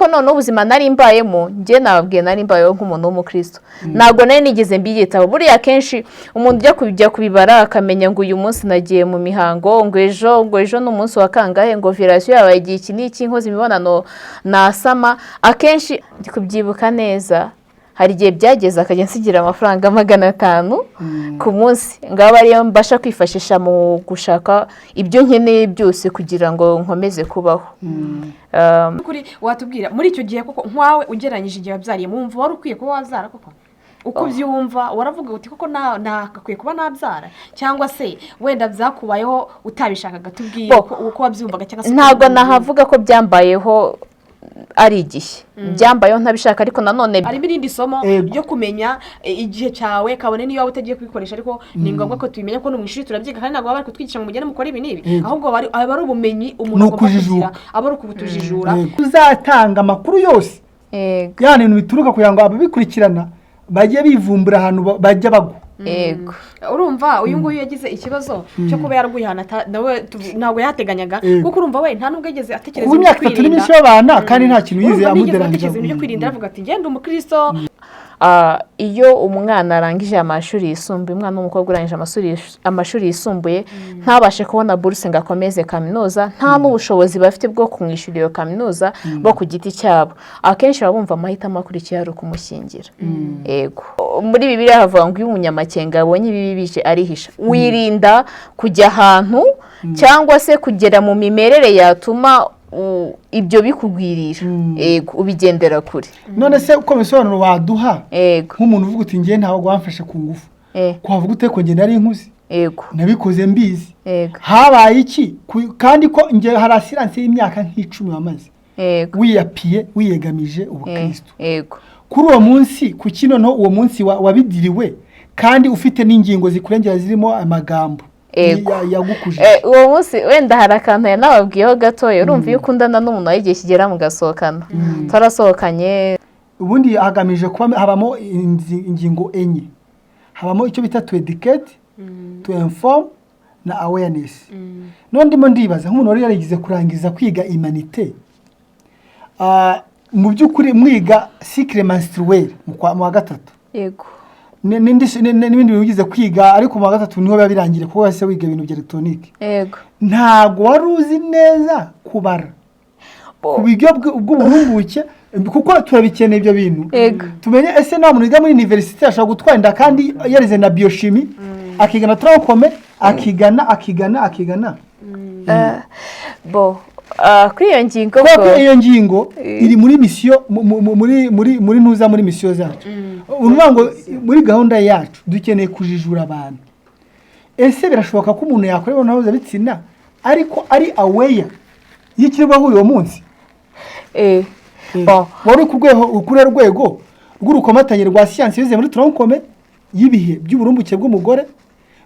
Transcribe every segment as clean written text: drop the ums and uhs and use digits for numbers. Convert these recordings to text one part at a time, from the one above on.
Ariko noneho ubuzima nari mbayemo, njye nababwiye, nari mbayeho nk'umuntu w'umukristo, ntabwo nari nigeze mbiyitaho. Buriya akenshi umuntu ujya kujya kubibara, akamenya ngo uyu munsi nagiye mu mihango, ngo ejo ni umunsi wa kangahe, ngo ovulation yabaye igihe iki n'iki, nkoze imibonano nasama. Akenshi ndi kubyibuka neza, hari igihe byageze akajya nsigira amafaranga 500 ku munsi, ngo abe ariyo mbasha kwifashisha mu gushaka ibyo nkeneye byose kugira ngo nkomeze kubaho. Kuri watubwira muri icyo gihe koko, nkawe ugereranyije igihe wabyariye, wumva wari ukwiye kuba wabyara koko? Uko ubyumva, waravuga uti koko nagakwiye kuba nabyara, cyangwa se wenda byakubayeho utabishakaga? Tubwiye uko wabyumvaga cyangwa se uko Ntabwo wabyumvaga. Nahavuga ko byambayeho ari igihe byambayeho ntabishaka, ariko nanone Harimo irindi somo ryo kumenya igihe cyawe, kabone niyo waba utagiye kubikoresha, ariko ni ngombwa ko tubimenya, ko no mu ishuri turabyiga, kandi ntabwo baba bari kutwigisha ngo mugende mukore ibi n'ibi, ahubwo aba ari ubumenyi umuntu Ni agomba kugira, ukujijuka. aba ari ukubutujijura. Uzatanga amakuru yose, yani ibintu bituruka kugira ngo ababikurikirana bajye bivumbura ahantu bajya bagwa. Urumva uyu nguyu yagize ikibazo cyo kuba yaraguye ahantu nawe ntabwo yateganyaga, kuko urumva we nta nubwo yigeze atekereza Kuba ibintu byo imyaka 3 kwirinda. n'imyinshi babana kandi nta kintu yize Urumva ntiyigeze amuderanja. atekereza ibintu byo kwirinda, aravuga ati ngende umukristo. Iyo umwana arangije amashuri yisumbuye, umwana w'umukobwa urangije amashuri yisumbuye, ntabashe kubona buruse ngo akomeze kaminuza, nta n'ubushobozi bafite bwo kumwishyura iyo kaminuza bo ku giti cyabo, akenshi baba bumva amahitamo akurikiye ari ukumushyingira. Yego, muri Bibiliya havuga ngo iyo umunyamakenga abonye ibibi bije arihisha. Wirinda kujya ahantu cyangwa se kugera mu mimerere yatuma ibyo bikugwirira. Yego, ubigendera kure. None se uko bisobanuro waduha, nk'umuntu uvuga uti ngewe ntabwo wamfashe ku ngufu, kwavuga ute ko njye nari nkuze, nabikoze mbizi, habaye iki? Kandi ko njye hari assurance y'imyaka nk'10 wamaze wiyapiye, wiyegamije ubukristo, kuri uwo munsi kuki noneho uwo munsi wabigiriwe kandi ufite n'ingingo zikurengera zirimo amagambo yagukujije? Uwo munsi wenda hari akantu yanababwiyeho gatoya. Urumva iyo ukundana n'umuntu, aho igihe kigera mugasohokana, twarasohokanye. Ubundi hagamije kuba habamo ingingo enye. Habamo icyo bita to educate, to inform na awareness. None ndimo ndibaza, nk'umuntu wari yarigize kurangiza kwiga humanités, mu by'ukuri mwiga cycle menstruel mu wa gatatu, n'ibindi bintu wigize kwiga, ariko mu wa gatatu niho biba birangiriye, kuko wahise wiga ibintu bya elegitoronike, ntabwo wari uzi neza kubara ku buryo bw'uburumbuke, kuko turabikeneye ibyo bintu, tumenye ese nta muntu wiga muri université ashobora gutwara inda kandi yarize na biochimie, akiga na tronc commun, akigana, akigana, akigana? Bo kuri iyo ngingo Kubera ko iyo ngingo iri muri mission, muri ntuza, muri mission zacu. Uruvuga ngo muri gahunda yacu dukeneye kujijura abantu. Ese birashoboka ko umuntu yakora imibonano mpuzabitsina ariko ari aware y'ikiri bubaho uwo munsi? Bon. Wari ku rwego, kuri rwego rw'urukomatanye rwa siyansi wize muri tronc commun y'ibihe by'uburumbuke bw'umugore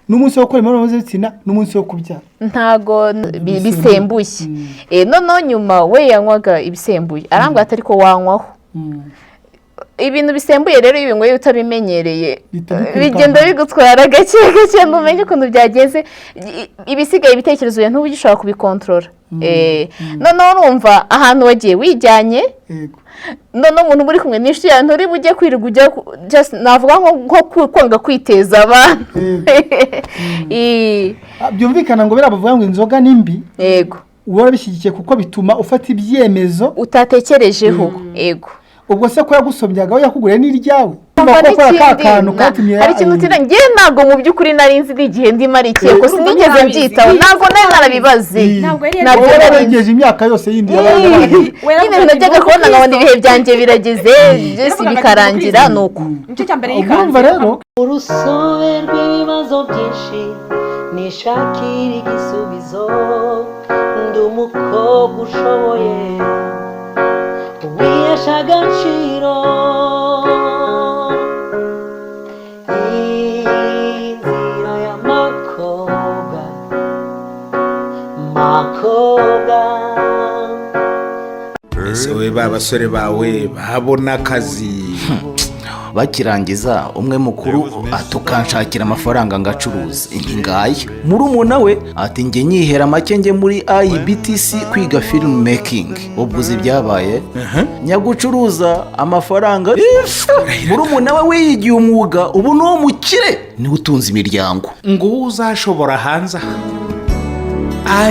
n'umunsi wo gukora imibonano mpuzabitsina n'umunsi wo kubyara. Ntago bisembuye. Noneho nyuma we yanywaga ibisembuye, arambwira ati ariko wanywaho ibintu bisembuye. Rero iyo ubinyweye utabimenyereye, Bihita bikwirukanka. bigenda bigutwara gake gake, ntumenye ukuntu byagenze. Ibisigaye, ibitekerezo byawe ntuba ugishobora kubikontorora. Noneho urumva ahantu wagiye wijyanye, noneho umuntu muri kumwe n'inshuti yawe, nturi bujye kwirirwa ujya just navuga nko kwanga kwiteza abantu. Byumvikana ngo biriya bavuga ngo inzoga ni mbi, uba warabishyigikiye kuko bituma ufata ibyemezo utatekerejeho, yego. Ubwo se ko yagusomyaga, we yakuguriye n'iryawe? Umva, Urumva ko ka n'ikindi, kantu katumye hari ikintu utina. Njye ntabwo mu by'ukuri nari nzi n'igihe ndimo ari ikihe, ko Urumva sinigeze ntabizi. mbyitaho, ntabwo nari narabibaze. Ntabwo yari Ntabwo Wowe nari nzi. wararengeje imyaka yose yindi yabaye. We Nyine najyaga kubona nkabona ibihe byanjye birageze byose bikarangira, ni uko. Nicyo cya mbere Ubwo urumva yikanze. rero Urusobe rw'ibibazo byinshi nishakira igisubizo, ndi umukobwa ushoboye, wihesha agaciro. Inzira y'amakobwa makobwa. Ese we, ba basore bawe babona akazi? Bakirangiza, umwe mukuru ati: "Ukanshakira amafaranga ngacuruza." Inti ngaya. Murumuna we ati: "Njye nyihera make, njye muri IBTC kwiga film making." Ubwo uzi ibyabaye? Nyagucuruza amafaranga, murumuna we wiyigiye umwuga, ubu ni uwo mukire, niwe utunze imiryango. Ngo uwo uzashobora hanze aha,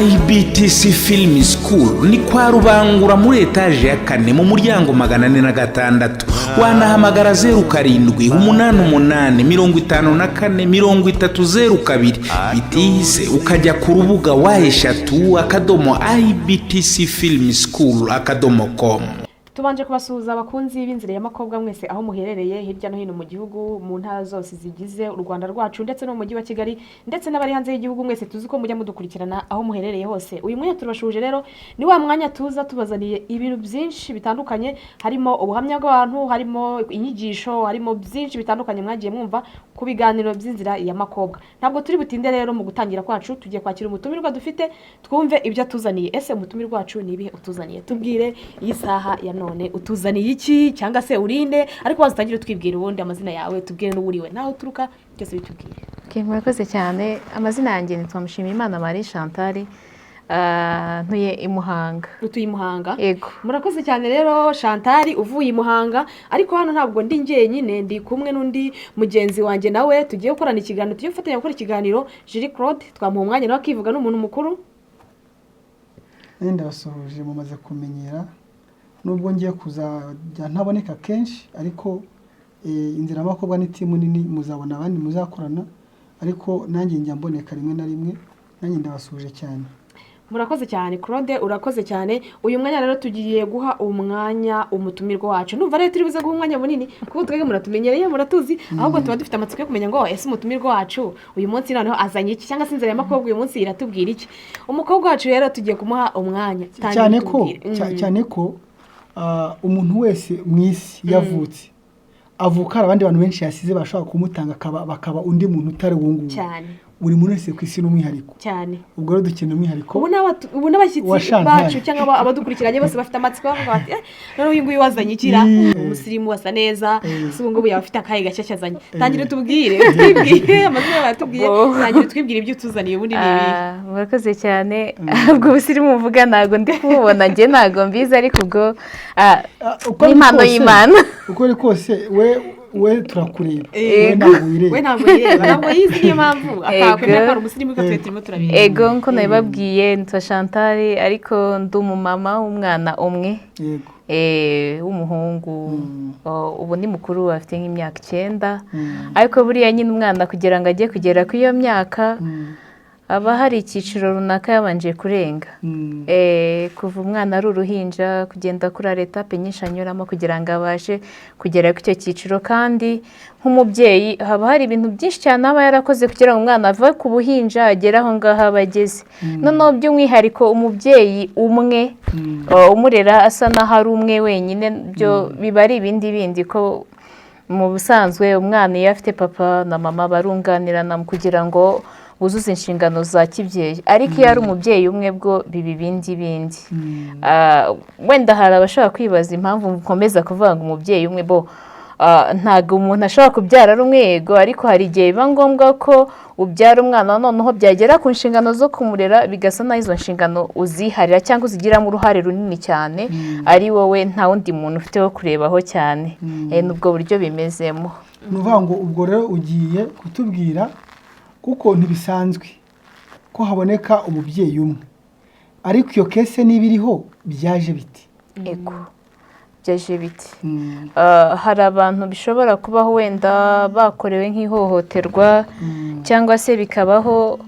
IBTC Film School ni kwa Rubangura, muri etaje ya kane, mu muryango 406. Wanahamagara 0788543002. Bitihise ukajya ku rubuga www.ibtcfilmschool.com. Tubanje kubasuhuza, abakunzi b'Inzira y'Amakobwa mwese aho muherereye hirya no hino mu gihugu, mu ntara zose zigize u Rwanda rwacu, ndetse no mu mujyi wa Kigali, ndetse n'abari hanze y'igihugu mwese. Tuzi ko mujya mudukurikirana aho muherereye hose. Uyu mwanya turabashuhuje rero, ni wa mwanya tuza tubazaniye ibintu byinshi bitandukanye, harimo ubuhamya bw'abantu, harimo inyigisho, harimo byinshi bitandukanye mwagiye mwumva ku biganiro by'Inzira y'Amakobwa. Ntabwo turi butinde rero mu gutangira kwacu, tugiye kwakira umutumirwa dufite, twumve ibyo atuzaniye. Ese umutumirwa wacu ni ibihe utuzaniye? Tubwire, iyi saha ya none utuzaniye iki, cyangwa se urinde? Ariko waza utangire utwibwira ubundi amazina yawe, tubwire n'uwuriwe n'aho uturuka, byose bitubwire. Okay, murakoze cyane. Amazina yanjye nitwa Mushimiyimana Marie Chantal. Ntuye i Muhanga. Utuye i Muhanga? Yego. Murakoze cyane rero, Chantal uvuye i Muhanga. Ariko hano ntabwo ndi njyenyine, ndi kumwe n'undi mugenzi wanjye nawe tugiye gukorana ikiganiro, tugiye gufatanya gukora ikiganiro, Julie Claude. Twamuha umwanya nawe akivuga, ni umuntu mukuru. Nanjye ndabasuhuje. Mumaze kumenyera, nubwo ngiye kuzajya ntaboneka kenshi, ariko Inzira y'Amakobwa ni team nini, muzabona abandi muzakorana, ariko nanjye njya mboneka rimwe na rimwe. Nanjye ndabasuhuje cyane. Murakoze cyane, Claude, urakoze cyane. Uyu mwanya rero tugiye guha umwanya umutumirwa wacu. Ndumva rero turi buze guha umwanya munini, kuko twebwe muratumenyereye, muratuzi, ahubwo tuba dufite amatsiko yo kumenya ngo ese umutumirwa wacu uyu munsi noneho azanye iki, cyangwa se Inzira y'Amakobwa uyu munsi iratubwira iki? Umukobwa wacu rero tugiye kumuha umwanya. Tangira Cyane ko utubwire. Cyane ko umuntu wese mu isi yavutse, avuka hari abandi bantu benshi yasize bashobora kumutanga bakaba undi muntu utari uwo nguwo. Buri muntu wese ku isi ni umwihariko. Ubwo rero dukeneye umwihariko Ubu n'abashyitsi wa Chantal. bacu cyangwa abadukurikiranye bose bafite amatsiko, bavuga bati: "Eh, noneho uyu nguyu wazanye ikira umusirimu wasa neza, ese ubu ngubu yaba afite akahe gashya azanye?" Tangira utubwire, utwibwire amazina yawe, yatubwiye. Tangira utwibwire ibyo utuzaniye ubundi ni ibihe? Murakoze cyane. Ubwo busirimu muvuga ntabwo ndi kububona njye, ntabwo mbizi, ariko ubwo Uko biri n'impano kose- y'Imana. Uko biri kose, we turakureba, we Yego. ntabwo wireba. We ntabwo yireba, ntabwo yizi, niyo mpamvu atakwemera ko ari umusirimu, kuko twe turimo turabireba. Ego, nkuko nabibabwiye, nitwa Chantal, ariko ndi umumama w'umwana umwe w'umuhungu. Oh, ubu ni mukuru, afite nk'imyaka 9. Ariko buriya nyine umwana kugira ngo ajye kugera kuri iyo myaka, aba hari icyiciro runaka yabanje kurenga. Kuva umwana ari uruhinja kugenda kuri étapes nyinshi anyuramo kugira ngo abashe kugera ku icyo cyiciro. Kandi nk'umubyeyi haba hari ibintu byinshi cyane aba yarakoze kugira ngo umwana ave ku buhinja agere aho ngaho aba ageze. Noneho by'umwihariko umubyeyi umwe umurera asa n'aho ari umwe wenyine, byo biba ari ibindi bindi, ko mu busanzwe umwana iyo afite papa na mama barunganirana mu kugira ngo buzuze inshingano za kibyeyi, ariko iyo ari umubyeyi umwe bwo biba ibindi bindi. Wenda hari abashobora kwibaza impamvu nkomeza kuvuga ngo umubyeyi umwe. Bo ntabwo umuntu ashobora kubyara ari umwe, yego, ariko hari igihe biba ngombwa ko ubyara umwana, noneho byagera ku nshingano zo kumurera bigasa n'aho izo nshingano uziharira cyangwa uzigiramo uruhare runini cyane, ari wowe, nta wundi muntu ufite wo kurebaho cyane. Ni ubwo buryo bimezemo. Ni ukuvuga ngo ubwo rero ugiye kutubwira, kuko ntibisanzwe ko haboneka umubyeyi umwe, ariko iyo case niba iriho, byaje biti? Ego, byaje biti? Hari abantu bishobora kubaho wenda bakorewe nk'ihohoterwa, cyangwa se bikabaho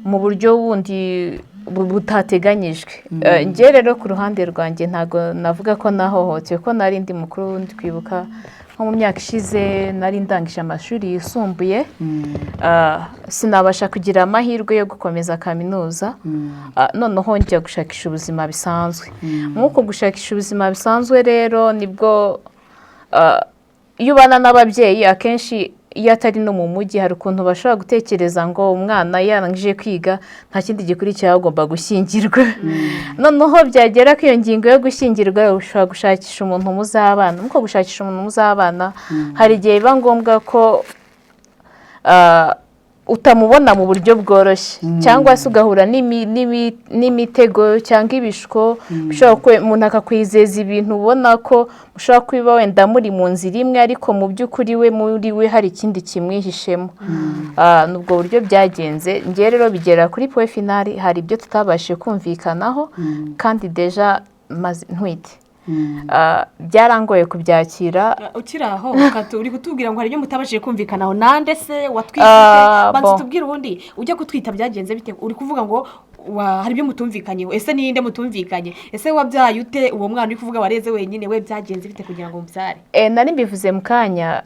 mu buryo bundi butateganyijwe. Njye rero ku ruhande rwanjye ntabwo navuga ko nahohotewe, ko nari ndi mukuru. Ndi kwibuka nko mu myaka ishize nari ndangije amashuri yisumbuye, sinabasha kugira amahirwe yo gukomeza kaminuza. Noneho njya gushakisha ubuzima bisanzwe. Nk'uko gushakisha ubuzima bisanzwe rero nibwo iyo ubana n'ababyeyi akenshi Iyo atari no mu mujyi, hari ukuntu bashobora gutekereza ngo umwana yarangije kwiga, nta kindi gikurikiraho, agomba gushyingirwa. Noneho byagera ko iyo ngingo yo gushyingirwa, ushobora gushakisha umuntu muzabana. Muko gushakisha umuntu muzabana, hari igihe biba ngombwa ko utamubona mu buryo bworoshye, cyangwa se ugahura n'imitego cyangwa ibishuko bishobora umuntu akakwizeza ibintu ubona ko mushobora kuba wenda muri mu nzira imwe, ariko mu by'ukuri we muri we hari ikindi kimwihishemo. Ni ubwo buryo byagenze. Njye rero bigera kuri point final, hari ibyo tutabashije kumvikanaho, kandi déjà maze ntwite. Byarangoye kubyakira. Ukiri aho, uri kutubwira ngo hari ibyo mutabashije kumvikanaho, nande se watwite? Banza Bon. utubwire ubundi ujya gutwita byagenze bite? Uri kuvuga ngo hari ibyo mutumvikanyeho. Ese ninde mutumvikanye? Ese wabyaye ute uwo mwana uri kuvuga wareze wenyine? We byagenze bite kugira ngo mubyare? Nari mbivuze mu kanya.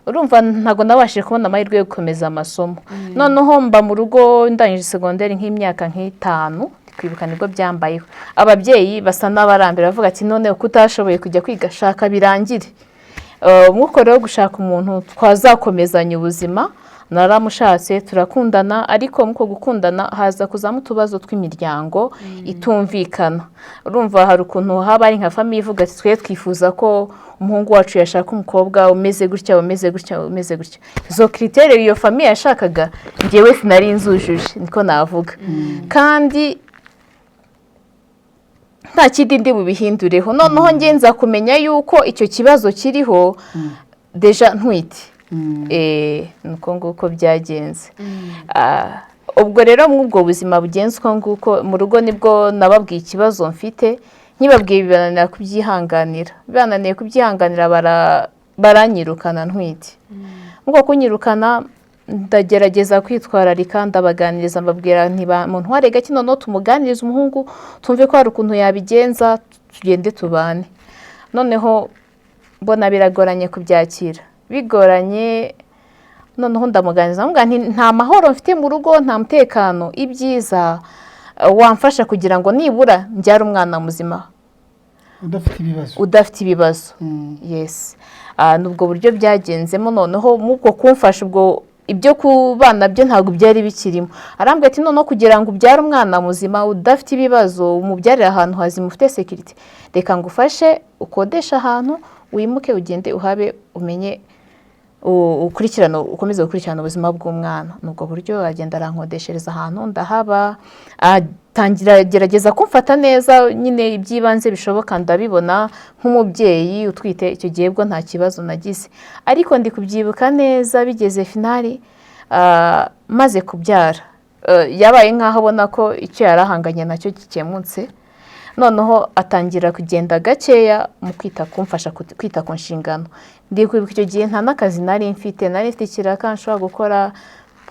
Urumva, ntabwo nabashije kubona amahirwe yo gukomeza amasomo. Noneho mba mu rugo ndangije segonderi nk'imyaka nk'itanu, kwibuka nibwo byambayeho. Ababyeyi basa n'abarambira, bavuga ati: "None uko utashoboye kujya kwiga, shaka birangire." Umwuka rero wo gushaka umuntu twazakomezanya ubuzima, naramushatse, turakundana, ariko muri uko gukundana haza kuzamo utubazo tw'imiryango itumvikana. Urumva, hari ukuntu haba ari nka famille ivuga ati: "Twe twifuza ko umuhungu wacu yashaka umukobwa umeze gutya, umeze gutya, umeze gutya." Izo critères iyo famille yashakaga, ngewe sinari nzujuje, niko navuga, kandi nta kindi ndi bubihindureho. Noneho ngenza kumenya yuko icyo kibazo kiriho déjà ntwite. Ni uko nguko byagenze. Ubwo rero muri ubwo buzima bugenze uko nguko mu rugo, nibwo nababwiye ikibazo mfite. Nkibabwiye, bibananira kubyihanganira. Bibananiye kubyihanganira, baranyirukana ntwite. Muri uko kunyirukana, ndagerageza kwitwararika, ndabaganiriza, mbabwira nti: "Muntware gake, noneho tumuganirize umuhungu, tumve ko hari ukuntu yabigenza, tugende tubane." Noneho mbona biragoranye kubyakira, bigoranye. Noneho ndamuganiriza, ndamubwira nti: "Nta mahoro mfite mu rugo, nta mutekano. Ibyiza wamfasha kugira ngo nibura mbyare umwana muzima udafite ibibazo." Udafite ibibazo, yes. Ni ubwo buryo byagenzemo. Noneho muri ubwo kumfasha, ubwo ibyo kubana byo ntabwo byari bikirimo. Arambwira ati: "Noneho kugira ngo ubyare umwana muzima udafite ibibazo, umubyarire ahantu hazima ufite sécurité, reka ngufashe ukodeshe ahantu, wimuke, ugende uhabe, umenye ukurikirane, ukomeze gukurikirana ubuzima bw'umwana." Ni ubwo buryo agenda arankodeshereza ahantu, ndahaba, atangira gerageza kumfata neza nyine, iby'ibanze bishoboka ndabibona nk'umubyeyi utwite. Icyo gihe bwo nta kibazo nagize, ariko ndi kubyibuka neza, bigeze final, maze kubyara, yabaye nk'aho abona ko icyo yari ahanganye nacyo gikemutse. Noneho atangira kugenda gakeya mu kwita kumfasha kwita ku nshingano. Ndi kwibuka icyo gihe nta n'akazi nari mfite. Nari mfite ikiraka nshobora gukora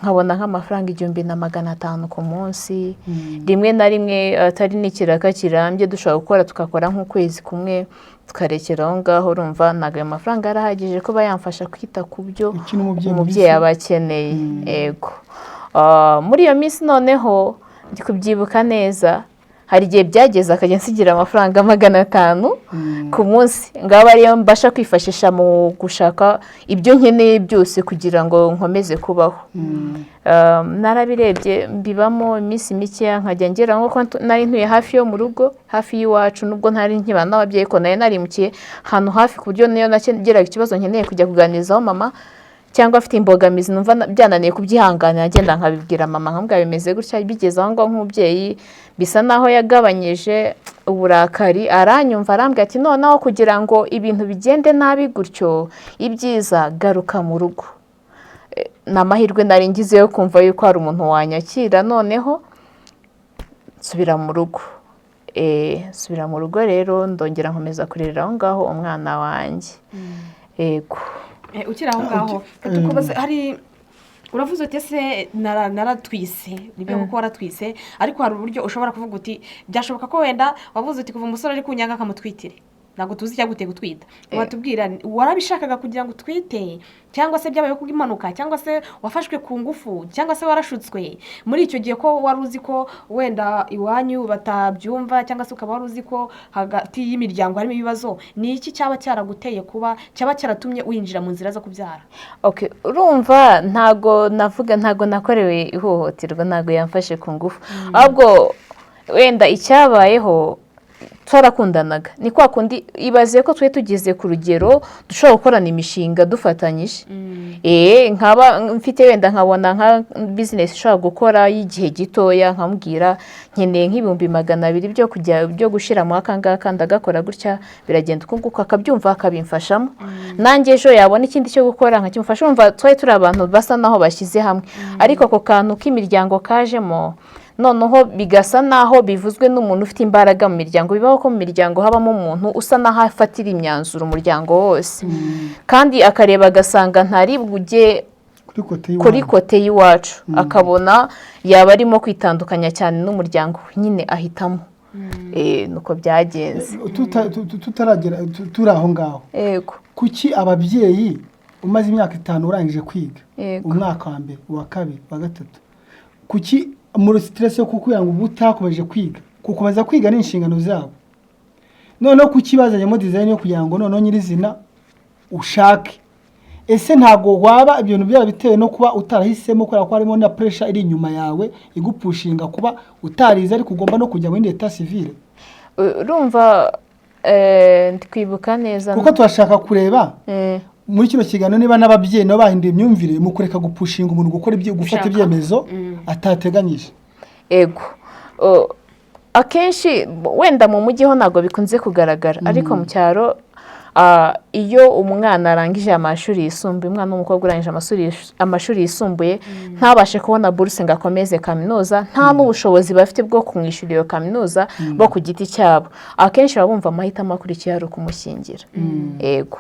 nkabona nk'amafaranga 1500 ku munsi, rimwe na rimwe atari n'ikiraka kirambye dushobora gukora, tugakora nk'ukwezi kumwe tukarekera aho ngaho. Urumva, ntabwo ayo mafaranga yari ahagije kuba yamfasha kwita ku byo Ikintu umubyeyi umubyeyi aba akeneye. Yego. Muri iyo minsi noneho, ndi kubyibuka neza, hari igihe byageze akajya nsigira amafaranga 500 ku munsi, ngaba ariyo mbasha kwifashisha mu gushaka ibyo nkeneye byose kugira ngo nkomeze kubaho. Narabirebye, mbibamo iminsi mikeya, nkajya ngera nkuko nari ntuye hafi yo mu rugo, hafi y'iwacu, nubwo ntari nkibana n'ababyeyi, ko nari narimukiye ahantu hafi, ku buryo niyo nageraga ikibazo nkeneye kujya kuganirizaho mama, cyangwa afite imbogamizi numva byananiye kubyihanganira, ngenda nkabibwira mama, nkamubwira bimeze gutya. Bigeze aho ngaho, nk'umubyeyi bisa naho yagabanyije uburakari, aranyumva, arambwira ati: "Noneho kugira ngo ibintu bigende nabi gutyo, ibyiza garuka mu rugo." Ni amahirwe nari ngize yo kumva yuko hari umuntu wanyakira. Noneho nsubira mu rugo. Nsubira mu rugo rero, ndongera nkomeza kurerera aho ngaho umwana wanjye. Yego. Ukiri aho ngaho, tukubaze, hari uravuze uti: "Ese naratwise?" Nibyo kuko waratwise, ariko hari uburyo ushobora kuvuga uti byashoboka ko wenda wavuze uti kuva umusore ari kunyanga akamutwitire. Ntabwo tuzi icyaguteye gutwita. Watubwira, warabishakaga kugira ngo utwite, cyangwa se byabaye kubw'impanuka, cyangwa se wafashwe ku ngufu, cyangwa se warashutswe? Muri icyo gihe ko wari uzi ko wenda iwanyu batabyumva, cyangwa se ukaba wari uzi ko hagati y'imiryango harimo ibibazo, ni iki cyaba cyaraguteye kuba, cyaba cyaratumye winjira mu nzira zo kubyara? Okay, urumva, ntago navuga, ntago nakorewe ihohoterwa, ntago yamfashe ku ngufu. Ahubwo wenda icyabayeho, twarakundanaga, ni kwa kundi, ibaze ko twari tugeze ku rugero dushobora gukorana imishinga dufatanyije. Nkaba mfite wenda, nkabona nka business ishobora gukora y'igihe gitoya, nkamubwira nkeneye nk'200,000 byo kujya byo gushyira mu aka ngaka, ndagakora gutya, biragenda uku nguku, akabyumva, akabimfashamo. Nanjye ejo yabona ikindi cyo gukora nkakimufasha. Urumva twari turi abantu basa naho bashyize hamwe, ariko ako kantu k'imiryango kajemo, noneho bigasa naho bivuzwe n'umuntu ufite imbaraga mu miryango. Bibaho ko mu miryango habamo umuntu usa naho afatira imyanzuro umuryango wose, kandi akareba agasanga ntari bujye kuri côté kuri y'iwanyu. Côté y'iwacu, akabona yaba arimo kwitandukanya cyane n'umuryango we, nyine ahitamo. Nuko byagenze. Tutaragera turi aho ngaho, kuki ababyeyi, umaze imyaka 5 urangije kwiga, umwaka wa mbere, uwa kabiri, uwa gatatu, kuki muri stress yo kukubwira ngo ubu utakomeje kwiga, gukomeza kwiga ni inshingano zabo, noneho kuki bazanyemo design yo kugira ngo noneho nyirizina ushake? Ese ntabwo waba ibintu byaba bitewe no kuba utarahisemo, kubera ko harimo na pressure iri inyuma yawe igupushinga kuba utarize, ariko ugomba no kujya muri l'état civil? Urumva, ndi kwibuka neza. Kuko turashaka kureba muri kino kiganiro niba n'ababyeyi nabo bahinduye imyumvire mu kureka gupushinga umuntu gukora ibyo, gufata Gushaka. ibyemezo atateganyije. Ego. Akenshi wenda mu mujyi ho ntabwo bikunze kugaragara, ariko mu cyaro, iyo umwana arangije amashuri yisumbuye, umwana w'umukobwa urangije amashuri yisumbuye, ntabashe kubona buruse ngo akomeze kaminuza, nta n'ubushobozi bafite bwo kumwishyura iyo kaminuza bo ku giti cyabo, akenshi baba bumva amahitamo akurikiye ari ukumushyingira. Ego.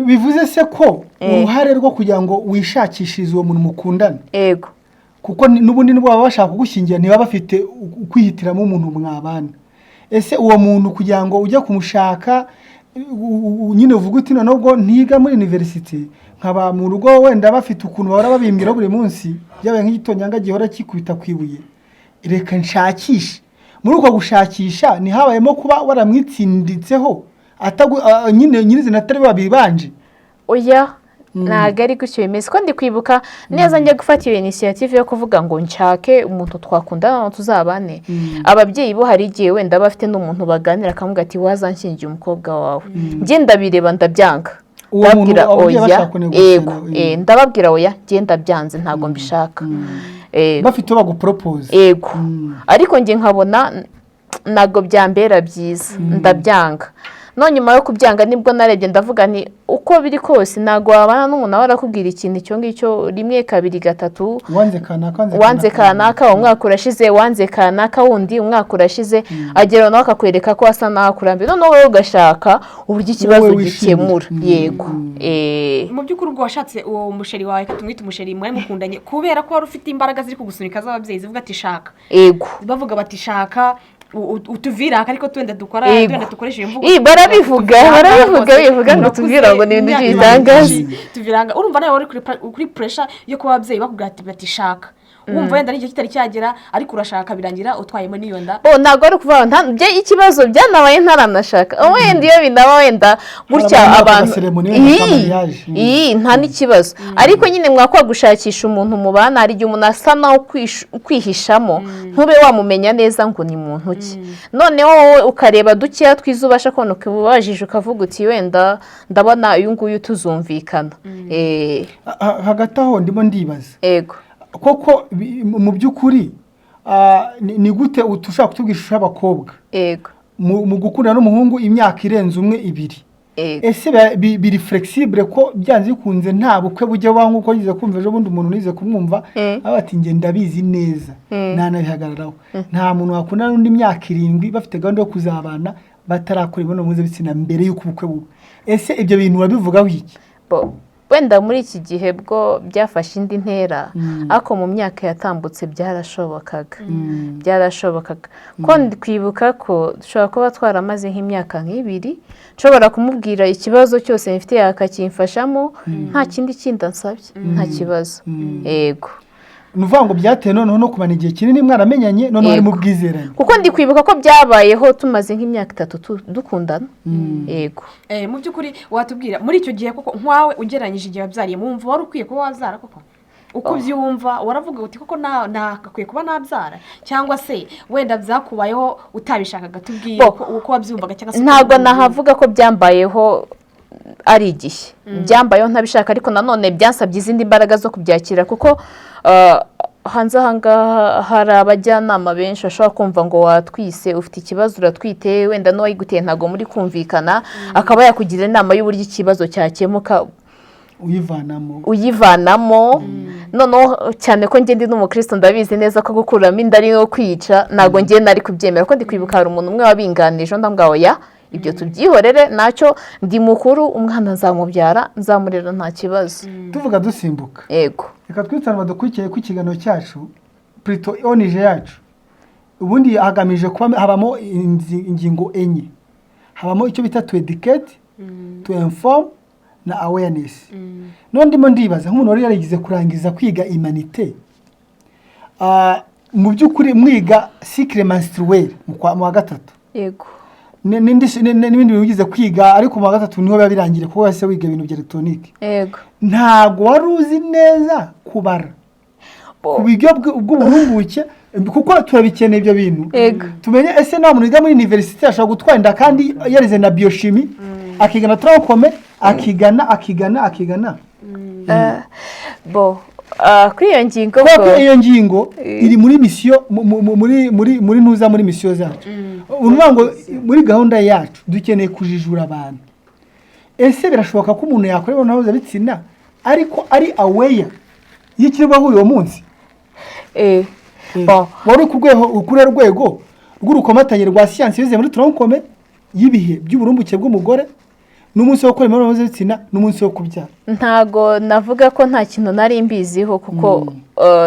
Bivuze se ko uruhare rwo kugira ngo wishakishirize uwo muntu mukundana, kuko n'ubundi nubwo baba bashaka kugushyingira, ntibaba bafite kwihitiramo umuntu mwabana, ese uwo muntu kugira ngo ujye kumushaka, nyine uvuge uti noneho ubwo ntiga muri université, nkaba mu rugo wenda bafite ukuntu bahora babimbwiraho buri munsi, byabaye nk'igitonyanga gihora kikubita ku ibuye, reka nshakishe. Muri uko gushakisha ntihabayemo kuba waramwitsinditseho nyine nyirizina atari babibanje? Oya, ntabwo ari gutyo bimeze, ko ndi kwibuka neza, njya gufata iyo initiative yo kuvuga ngo nshake umuntu twakundana tuzabane, ababyeyi bo hari igihe wenda bafite n'umuntu baganira, akamubwira ati: "Wazanshyingiye umukobwa wawe." Njye ndabireba ndabyanga. Uwo muntu, Ndababwira ababyeyi oya. bashaka kunegosiyana, Ego. Ndababwira oya, njye ndabyanze, ntabwo mbishaka. Bafite uwo baguporopoza. Ego, ariko njye nkabona ntabwo byambera byiza, ndabyanga. No nyuma yo kubyanga nibwo narebye ndavuga nti uko biri kose ntabwo wabana n'umuntu aba arakubwira ikintu icyo ngicyo rimwe, kabiri, gatatu. Wanze kanaka, wanze Wanze kanaka, umwaka urashize, wanze kanaka wundi, umwaka urashize, agera nawe akakwereka ko asa naho akurambiwe, noneho wowe ugashaka uburyo ikibazo Wowe wishimira. gikemura. Yego. Mu by'ukuri ubwo washatse uwo musheri wawe, reka tumwite umusheri, mwari mukundanye kubera ko wari ufite imbaraga ziri kugusunika z'ababyeyi zivuga ati shaka? Ego. Bavuga bati shaka utuviraka, ariko twenda dukora twenda dukoresha iyo mvugo. Ih, barabivuga, Tuviranga barabivuga, rwose. bivuga ngo Urakuze, tubwira ngo ni ibintu imyaka by'ibitangaza. ibaye myinshi, tuviranga. Urumva nawe wari kuri pressure yo kuba ababyeyi bakubwira bati shaka, wumva wenda n'igihe kitari cyagera, ariko urashaka, birangira utwayemo n'iyo nda. Bo ntabwo ari ukuvuga ngo ikibazo byanabaye ntaranashaka. Wenda iyo binaba wenda gutya Hari abantu abantu bakora cérémonie wenda Ii, nka mariage. ii, nta n'ikibazo, ariko nyine mwakwa gushakisha umuntu mubana, hari igihe umuntu asa naho kwihishamo, ntube wamumenya neza ngo ni muntu ki. Noneho wowe ukareba dukeya twiza ubasha kubona, ukabajije, ukavuga uti wenda ndabona uyu nguyu tuzumvikana. Hagati aho ndimo ndibaza, Ego. koko mu by'ukuri, ni gute ushobora kutubwira ishusho y'abakobwa mu gukundana n'umuhungu imyaka irenze umwe, ibiri? Ese biri flexible ko byanze bikunze nta bukwe bujya bubaho, nk'uko nize kumva ejo bundi umuntu nize kumwumva avuga ati njye ndabizi neza, nanabihagararaho, nta muntu wakundana n'undi imyaka 7 bafite gahunda yo kuzabana batarakora imibonano mpuzabitsina mbere y'uko ubukwe buba. Ese ibyo bintu urabivugaho iki? Bo Wenda muri iki gihe bwo byafashe indi ntera, ariko mu myaka yatambutse byarashobokaga, byarashobokaga. Ko ndi kwibuka ko dushobora kuba twaramaze nk'imyaka nk'ibiri, nshobora kumubwira ikibazo cyose mfite akakimfashamo, nta kindi kindi ansabye, nta kibazo, yego. Ni ukuvuga ngo byatewe noneho no kumara igihe kinini mwaramenyanye, noneho harimo ubwizerane. Kuko ndi kwibuka ko byabayeho tumaze nk'imyaka 3 dukundana, yego. Mu by'ukuri watubwira, muri icyo gihe koko nkwawe ugereranyije igihe wabyariye, wumva wari ukwiye kuba wabyara koko? Uko ubyumva, waravuga uti koko nagakwiye kuba nabyara, cyangwa se wenda byakubayeho utabishakaga? Tubwiye uko wabyumvaga cyangwa se uko Ntabwo wabyumvaga. nahavuga ko byambayeho ari igihe byambayeho ntabishaka, ariko nanone byansabye izindi mbaraga zo kubyakira, kuko hanze aha ngaha hari abajyanama benshi bashobora kumva ngo watwise, ufite ikibazo, uratwite, wenda n'uwayiguteye ntabwo muri kumvikana, akaba yakugira inama y'uburyo ikibazo cyakemuka, uyivanamo. Uyivanamo. Noneho cyane ko njye ndi n'umukristo, ndabizi neza ko gukuramo inda ari nko kwica, ntabwo njye nari kubyemera. Ko ndi kwibuka hari umuntu umwe wabinganije, ndamubwira: "Oya, ibyo tubyihorere, ntacyo, ndi mukuru, umwana nzamubyara, nzamurera, nta kibazo." Tuvuga dusimbuka. Yego. Reka twitane badukurikiye ko ikiganiro cyacu, plutôt ONG yacu, ubundi hagamije kuba habamo ingingo enye. Habamo icyo bita to educate, to inform na awareness. None ndimo ndibaza, nk'umuntu wari yarigize kurangiza kwiga humanités, mu by'ukuri mwiga cycle menstruel mu wa gatatu, Yego. n'ibindi bintu wigize kwiga, ariko mu wa gatatu niho biba birangiye, kuko wese wiga ibintu bya elegitoronike, ntabwo wari uzi neza kubara ku buryo bw'uburumbuke, kuko turabikeneye ibyo bintu, tumenye ese nta muntu wiga muri université ashobora gutwara inda kandi yarize na biochimie, akiga na tronc commun, akigana, akigana, akigana? Bo kuri iyo ngingo Kubera ko bwo iyo ngingo iri muri mission, muri ntuza, muri mission zacu. Uruvuga ngo muri gahunda yacu dukeneye kujijura abantu. Ese birashoboka ko umuntu yakora imibonano mpuzabitsina ariko ari aware y'ikiri bubaho uwo munsi? Bon. Wari ku rwego, kuri rwego rw'urukomatanye rwa siyansi bize muri tronc commun y'ibihe by'uburumbuke bw'umugore n'umunsi wo gukora imibonano mpuzabitsina n'umunsi wo kubyara. Ntago navuga ko nta kintu nari mbiziho, kuko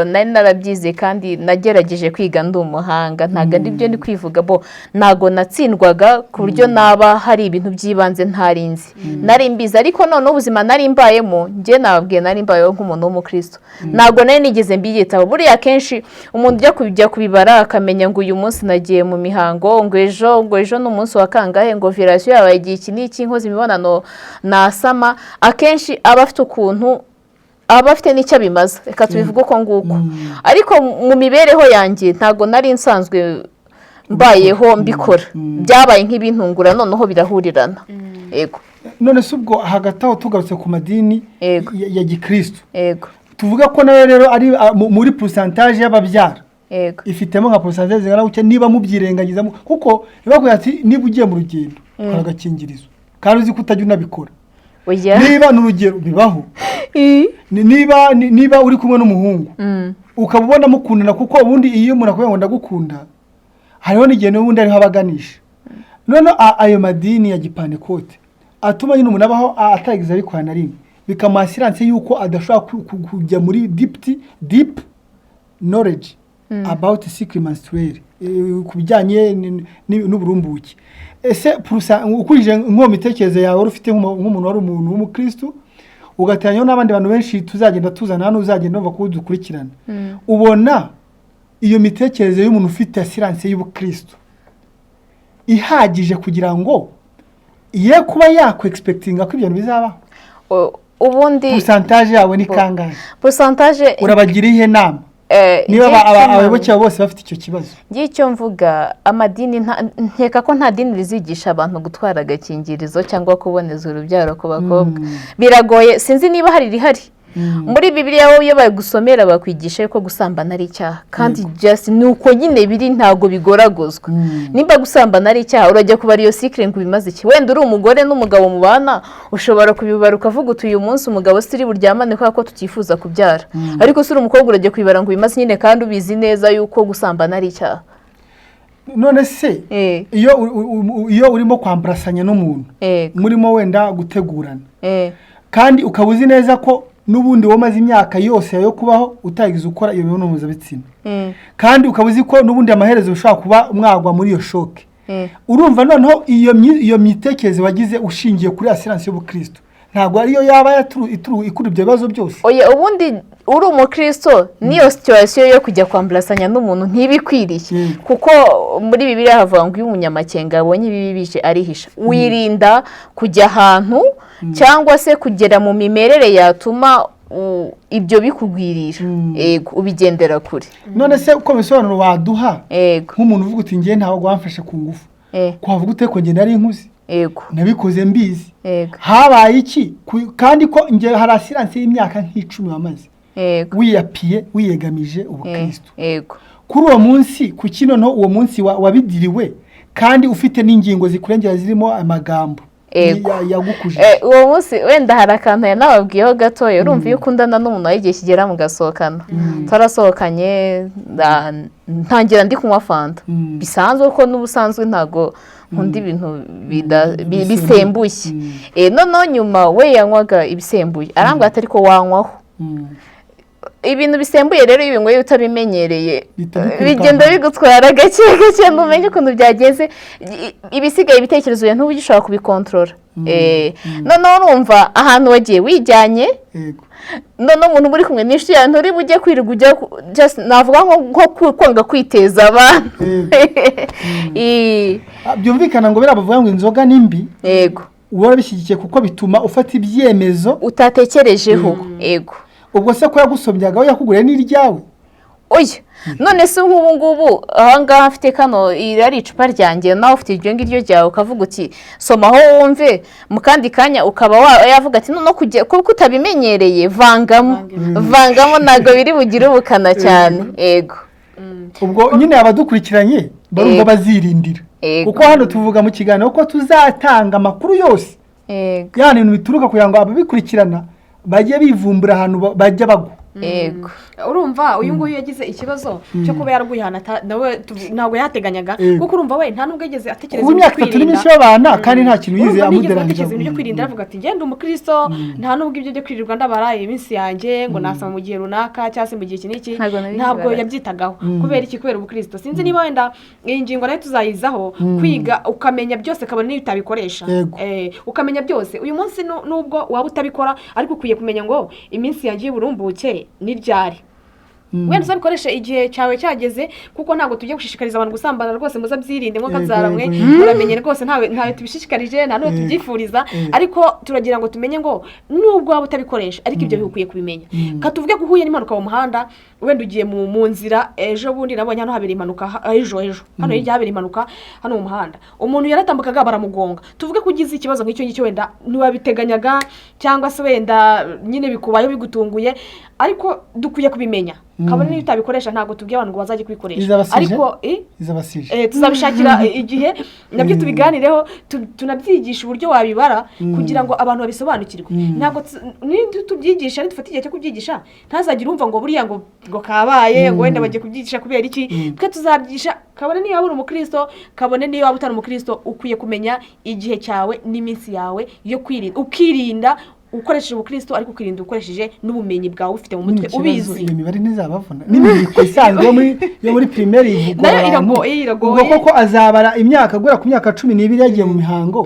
nari narabyize kandi nagerageje kwiga, ndi umuhanga, ntabwo ari byo ndi kwivuga. Bo ntago natsindwaga ku buryo naba hari ibintu by'ibanze ntari nzi, nari mbizi. Ariko noneho ubuzima nari mbayemo, njye nababwiye, nari mbayeho nk'umuntu w'umukristo, ntabwo nari nigeze mbiyitaho. Buriya akenshi umuntu ujya kujya kubibara akamenya ngo uyu munsi nagiye mu mihango, ngo ejo ni umunsi wa kangahe, ngo ovulation yabaye igihe iki n'iki, nkoze imibonano nasama, akenshi aba afite ukuntu aba afite n'icyo abimaza, reka tubivuge uko nguko. Ariko mu mibereho yanjye ntabwo nari nsanzwe mbayeho mbikora, byabaye nk'ibintungura, noneho birahurirana, yego. None se ubwo hagati aho tugarutse ku madini ya gikristo, tuvuga ko nayo rero ari muri pourcentage y'ababyara, ifitemo nka pourcentage zingana gutya, niba mubyirengagizamo, kuko ntibakubwira ati niba ugiye mu rugendo kora agakingirizo kandi uzi ko utajya unabikora? Oya. Niba ni urugero bibaho, niba uri kumwe n'umuhungu ukaba ubona mukundana, kuko ubundi iyo umuntu akubwira ngo ndagukunda, hariho n'igihe n'ubundi ariho abaganisha. Noneho ayo madini ya gipantekote atuma nyine umuntu abaho atagize abikora na rimwe, bikamuha assurance y'uko adashobora kujya muri deep knowledge about cycle menstruel, ku bijyanye n'uburumbuke. Ese ukurikije nko mitekerereze yawe wari ufite nk'umuntu wari umuntu w'umukristu, ugateranyaho n'abandi bantu benshi tuzagenda tuzana hano, uzagenda wumva ko dukurikirana, ubona iyo mitekerereze y'umuntu ufite assurance y'ubukristu ihagije kugira ngo ye kuba yakwexpectinga ko ibyo bintu bizabaho? Ubundi Pourcentage yawe ni kangahe? Pourcentage Urabagira iyihe nama niba Njye icyo abayoboke babo bose bafite icyo kibazo? Njye icyo mvuga, amadini nkeka ko nta dini rizigisha abantu gutwara agakingirizo cyangwa kuboneza urubyaro ku bakobwa. Biragoye, sinzi niba hari rihari. Muri Bibiliya wowe iyo bagusomera bakwigisha ko gusambana ari icyaha, kandi just ni uko nyine biri, ntabwo bigoragozwa. Nimba gusambana ari icyaha, urajya kubara iyo cycle ngo ubimaze iki? Wenda uri umugore n'umugabo mubana, ushobora kubibara ukavuga uti uyu munsi umugabo siri buryamane kubera ko tutifuza kubyara. Ariko si uri umukobwa, urajya kubibara ngo ubimaze nyine kandi ubizi neza yuko gusambana ari icyaha? None se iyo urimo kwambarasanya n'umuntu, murimo wenda gutegurana, Kandi ukaba uzi neza ko n'ubundi wowe umaze imyaka yose yo kubaho utagize ukora iyo mibonano mpuzabitsina, kandi ukaba uzi ko n'ubundi amaherezo ushobora kuba mwagwa muri iyo choc. Urumva noneho iyo mitekerereze wagize ushingiye kuri assurance y'ubukristo ntabwo ariyo yaba ikura ibyo bibazo byose? Oya, ubundi uri umukristo n'iyo situation yo kujya kwamburasanya n'umuntu ntibikwiriye, kuko muri Bibiliya havuga ngo iyo umunyamakenga abonye ibibi bije arihisha. Wirinda kujya ahantu cyangwa se kugera mu mimerere yatuma ibyo bikugwirira. Yego, ubigendera kure. None se uko bisobanuro waduha, nk'umuntu uvuga uti ngewe ntabwo wamfashe ku ngufu, kwavuga ute ko njye nari nkuze, nabikoze mbizi, habaye iki? Kandi ko njye hari assurance y'imyaka nk'10 wamaze wiyapiye, wiyegamije ubukristo, kuri uwo munsi kuki noneho uwo munsi wabigiriwe kandi ufite n'ingingo zikurengera zirimo amagambo yagukujije? Uwo munsi wenda hari akantu yanababwiyeho gatoya. Urumva iyo ukundana n'umuntu wawe, igihe kigera mugasohokana. Twarasohokanye, ntangira ndi kunywa fanta bisanzwe, kuko n'ubusanzwe ntabwo nkunda ibintu bisembuye. Noneho nyuma we yanywaga ibisembuye, arambwira ati ariko wanywaho. Ibintu bisembuye rero, iyo ubinyweye utabimenyereye, Bihita bikwirukanka. bigenda bigutwara gake gake, ntumenye ukuntu byagenze. Ibisigaye ibitekerezo byawe ntuba ugishobora kubikontorora. Noneho urumva ahantu wagiye wijyanye, noneho umuntu muri kumwe n'inshuti yawe, nturi bujye kwirirwa ujya just navuga nko kwanga kwiteza abantu. Ah, byumvikana ngo biriya bavuga ngo inzoga ni mbi, uba warabishyigikiye kuko bituma ufata ibyemezo utatekerejeho, yego. Ubwo se ko yagusomyaga, we yakuguriye n'iryawe? Oya, none se nk'ubu ngubu aha ngaha mfite kano, iri ari icupa ryanjye, nawe ufite iryo ngiryo ryawe, ukavuga uti somaho wumve, mu kandi kanya ukaba yavuga ati noneho kujya kuko utabimenyereye vangamo vangamo, ntabwo biri bugire ubukana cyane, yego. Ubwo nyine abadukurikiranye barumva bazirindira, kuko hano tuvuga mu kiganiro ko tuzatanga amakuru yose, ya bintu bituruka kugira ngo ababikurikirana bajye bivumbura ahantu bajya bagwa. Urumva uyu nguyu yagize ikibazo cyo kuba yaraguye ahantu nawe ntabwo yateganyaga, kuko urumva we nta nubwo yigeze atekereza Kuba ibintu imyaka byo 3 ni kwirinda. myinshi babana kandi nta kintu yize Urumva ntiyigeze amuderanja. atekereza ibintu byo kwirinda, aravuga ati ngenda umukristo, nta nubwo ibyo byo kwirirwa ndabara iminsi yanjye ngo nasama mu gihe runaka cyangwa se mu gihe iki n'iki, Ntabwo nabibaraga. ntabwo yabyitagaho. Kubera iki? Kubera ubukristo. Sinzi niba wenda iyi ngingo nayo tuzayizaho, kwiga ukamenya byose kabone n'iyo utabikoresha. Ukamenya byose uyu munsi, nubwo waba utabikora, ariko ukwiye kumenya ngo iminsi yanjye y'uburumbuke ni ryari. Wenda uzabikoreshe igihe cyawe cyageze, kuko ntabwo tujya gushishikariza abantu gusambana rwose. Muzabyirinde nko kabyara mwe, muramenye rwose, ntawe tubishishikarije, nta n'uwo tubyifuriza, ariko turagira ngo tumenye ngo nubwo waba utabikoresha, ariko ibyo bikwiye kubimenya. Katuvuge ko uhuye n'impanuka mu muhanda, wenda ugiye mu nzira. Ejo bundi nabonye hano habera impanuka, ejo ejo hano hirya habera impanuka hano mu muhanda, umuntu yaratambukaga baramugonga. Tuvuge ko ugize ikibazo nk'icyo ngicyo, wenda ntiwabiteganyaga cyangwa se wenda nyine bikubayeho bigutunguye, ariko dukwiye kubimenya kabone niyo utabikoresha. Ntabwo tubwiye abantu ngo bazajye kubikoresha, Izabasije? ariko Izabasije. Tuzabishakira igihe nabyo tubiganireho, tunabyigisha uburyo wabibara kugira ngo abantu babisobanukirwe. Ntabwo tubyigisha, nidufata igihe cyo kubyigisha, ntazagire umva ngo buriya ngo kabaye, ngo wenda bagiye kubyigisha kubera iki. Twe tuzabyigisha kabone niyo waba uri umukristo, kabone niyo waba utari umukristo, ukwiye kumenya igihe cyawe n'iminsi yawe yo kwirinda, ukirinda ukoresheje ubukristo, ariko ukirinda ukoresheje n'ubumenyi bwawe ufite mu mutwe. Ikibazo, ubizi. Iyo mibare ntizabavuna n'imibiko isanzwe yo muri primaire ivugwa Nayo abantu. iragoye. Ubwo koko azabara imyaka guhera ku myaka 12 yagiye mu mihango,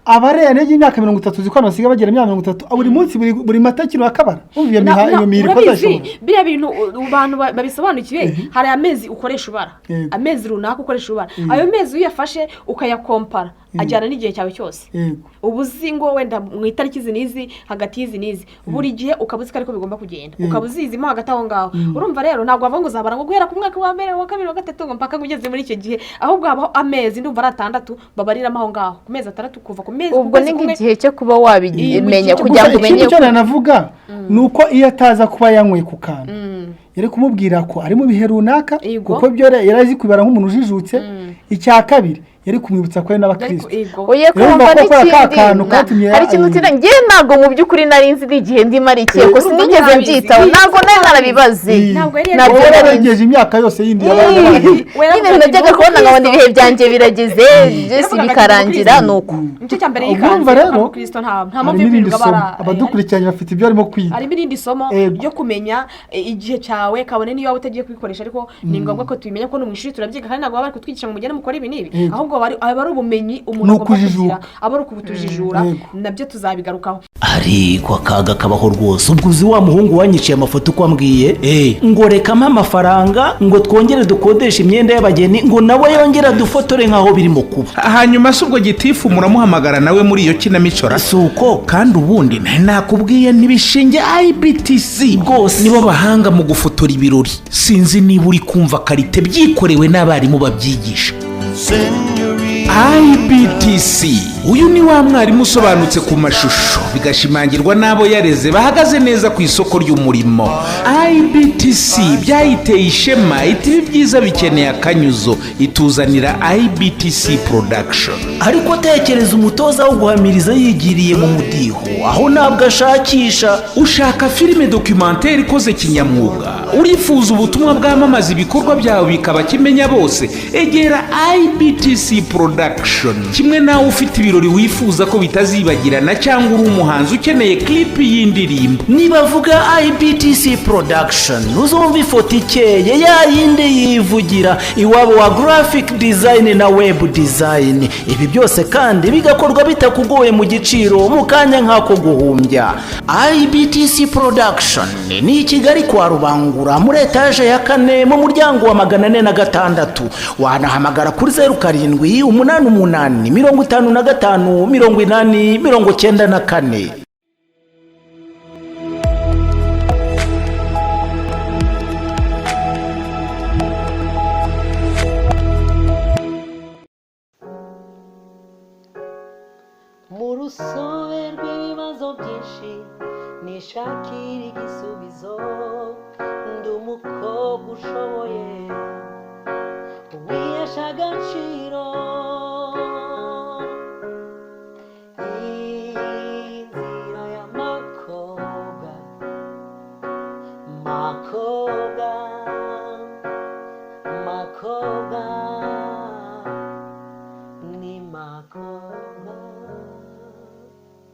abareya n'ijya imyaka 30, uzi ko abantu basigaye bagera imyaka 30, buri munsi buri matakiro akabara. Umva iyo iyo miriko Urabizi, azashobora? biriya bintu abantu babisobanukiwe, hari amezi ukoresha ubara, amezi runaka ukoresha ubara. Ayo mezi iyo uyafashe ukayakompara, ajyana n'igihe cyawe cyose. Uba uzi ngo wenda mu itariki izi n'izi, hagati y'izi n'izi, buri gihe ukaba uzi ko ariko bigomba kugenda, ukaba uzizimo hagati aho ngaho. Urumva rero ntabwo wavuga ngo uzabara ngo guhera ku mwaka wa mbere, wa kabiri, wa gatatu, ngo mpaka ngo ugeze muri icyo gihe, ahubwo habaho amezi, ndumva ari 6 babariramo aho ngaho, ku mezi 6, kuva ku mezi ku Ubwo kwezi ni kumwe. nk'igihe cyo kuba wabimenya Mu gihe cyo kugira ngo Gusa umenye. ikindi cyo nanavuga ni uko iyo ataza kuba yanyweye ku kantu, yari kumubwira ko ari mu bihe runaka, kuko byo yari azi kubara nk'umuntu ujijutse. Icya kabiri Yari kumwibutsa ko ari n'abakristo. Oye, Urumva kumva ko kora ka n'ikindi kantu katumye hari ikintu utinda. Njye ntabwo mu by'ukuri nari nzi n'igihe ndimo ari ikihe, ko sinigeze ntabizi. mbyitaho, ntabwo nari narabibaze. Ntabwo yari Ntabwo Wowe nari nzi. warengeje imyaka yose yindi y'abana. We Nyine yaravuga ati, najyaga "Ndi kubona nkabona umukristo." ibihe byanjye birageze byose Yaravugaga ati, bikarangira "Ndi ni uko. Nicyo cya mbere Urumva yikanze rero, umukristo nta mpamvu harimo yo irindi kwirirwa somo bara abadukurikiranye bafite ibyo barimo kwiga. Harimo irindi somo Ego. ryo kumenya igihe cyawe, kabone niyo waba utagiye kubikoresha, ariko ni ngombwa ko tubimenya, ko no mu ishuri turabyiga, kandi ntabwo baba bari kutwigisha ngo mugende mukore ibi n'ibi, Yego. ahubwo aba ari ubumenyi umuntu Ni agomba kugira, ukujijuka. aba ari ukubutujijura. Yego. Nabyo tuzabigarukaho. Ariko akaga kabaho rwose. Ubwo uzi wa muhungu wanyiciye amafoto uko ambwiye? Ngo rekamo amafaranga ngo twongere dukodeshe imyenda y'abageni, ngo nawe yongere adufotore nk'aho birimo kuba. Hanyuma se ubwo gitifu muramuhamagara nawe muri iyo kinamico ra? Si uko? Kandi ubundi nari nakubwiye ntibishinge IBTC Rwose. Nibo bahanga mu gufotora ibirori. Sinzi niba uri kumva qualité, byikorewe n'abarimu babyigisha. IBTC, uyu ni wa mwarimu usobanutse ku mashusho, bigashimangirwa n'abo yareze bahagaze neza ku isoko ry'umurimo. IBTC byayiteye ishema, iti ibi byiza bikeneye akanyuzo, ituzanira IBTC Production. Ariko tekereza umutoza wo guhamiriza yigiriye mu mudiho, aho ntabwo ashakisha. Ushaka filime documentaire ikoze kinyamwuga? Urifuza ubutumwa bwamamaza ibikorwa byawe bikaba kimenya bose? Egera IBTC Production. Kimwe nawe ufite ibirori wifuza ko bitazibagirana, cyangwa uri umuhanzi ukeneye clip y'indirimbo. Nibavuga IBTC Production, uzumva ifoto ikeye ya yindi yivugira, iwabo wa graphic design na web design. Ibi byose kandi bigakorwa bitakugoye, mu giciro, mu kanya nk'ako guhumbya. IBTC Production ni i Kigali kwa Rubangura, muri etaje ya kane, mu muryango wa 406. Wanahamagara kuri 0788558094. Mu rusobe rw'ibibazo byinshi nishakira igisubizo, ndi umukobwa ushoboye, wihesha agaciro. Inzira y'amakobwa, makobwa, makobwa.